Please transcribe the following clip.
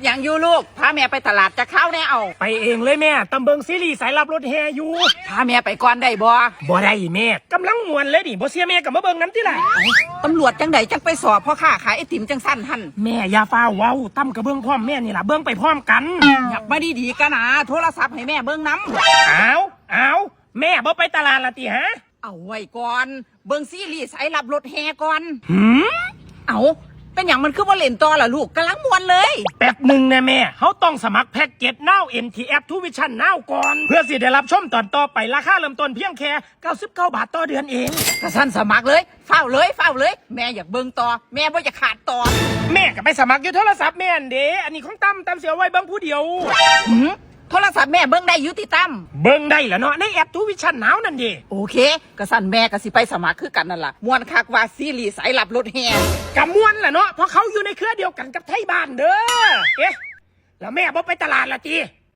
ຫຍັງຢູ່ລູກ? ພາແມ່ໄປຕະຫຼາດຈັກຄາວແດ່ເອົາ. ໄປເອງເລີຍແມ່, ຕຳເບິ່ງຊີຣີສາຍລັບລົດແຫ່ຢູ່. ພາແມ່ໄປກ່ອນໄດ້ບໍ່? ບໍ່ໄດ້ແມ່, ກຳລັງມ່ວນເລີຍນີ້, ບໍ່ເຊື່ອແມ່ກໍມາເບິ່ງນຳຕິລະ. ຕຳຫຼວດຈັ່ງໃດຈັ່ງໄປສໍ້ພໍ່ຄ້າຂາຍໄອຕິມຈັ່ງຊັ້ນຫັ້ນ? ແມ່ຢ່າຟ້າວເວົ້າ, ຕຳກໍເບິ່ງພ້ອມແມ່ນີ້ລະ, ເບິ່ງໄປພ້ອມກັນ. ຫຍັບມາດີໆກະນາ, ໂທລະສັບໃຫ້ແມ່ເບິ່ງນຳ. ອ້າວ, ອ້າວ, ແມ່ບໍ່ໄປຕະຫຼາດລະຕິຫາ? ເອົາໄວ້ກ່ອນ, ເບິ່ງຊີຣີສາຍລັບລົດແຫ່ກ່ອນ. ຫືມ? ເອົ້າ, ເປັນຫຍັງມັນຄືບໍ່ຫຼິ້ນຕໍ່ລະລູກ? ກຳລັງມ່ວນເລີຍ. ແປັບໜຶ່ງນະແມ່, ເຮົາຕ້ອງສະໝັກແພັກເກັດ Now ເອັນ ທີ ແອັບ True Vision Now ກ່ອນ ເພື່ອຊິໄດ້ຮັບຊົມຕອນຕໍ່ໄປ, ລາຄາເລີ່ມຕົ້ນພຽງແຄ່ເກົ້າສິບເກົ້າບາດຕໍ່ເດືອນເອງ. ກະຊັ້ນສະໝັກເລີຍ, ຟ້າວເລີຍ, ຟ້າວເລີຍ, ແມ່ຢາກເບິ່ງຕໍ່, ແມ່ບໍ່ຢາກຂາດຕອນ. ແມ່ກໍໄປສະໝັກຢູ່ໂທລະສັບແມ່ຫັ້ນເດ, ອັນນີ້ຂອງຕຳ, ຕຳຊິເອົາໄວ້ເບິ່ງຜູ້ດຽວ. ຫືມ? ໂທລະສັບແມ່ເບິ່ງໄດ້ຢູ່ຕິຕຳ? ເບິ່ງໄດ້ລະເນາະ, ໃນແອັບ True Vision Now ນັ້ນເດ. ໂອເຄ, ກະຊັ້ນແມ່ກະຊິໄປສະໝັກຄືກັນນັ້ນລະ, ມ່ວນຄັກວ່າຊີຣີສາຍລັບລົດແຫ່. ກະມ່ວນລະເນາະ, ເພາະເຂົາຢູ່ໃນເຄືອດຽວກັນກັບໄທບ້ານເດີ. ເອະ, ລະແມ່ບໍ່ໄປຕະຫຼາດລະຕິ?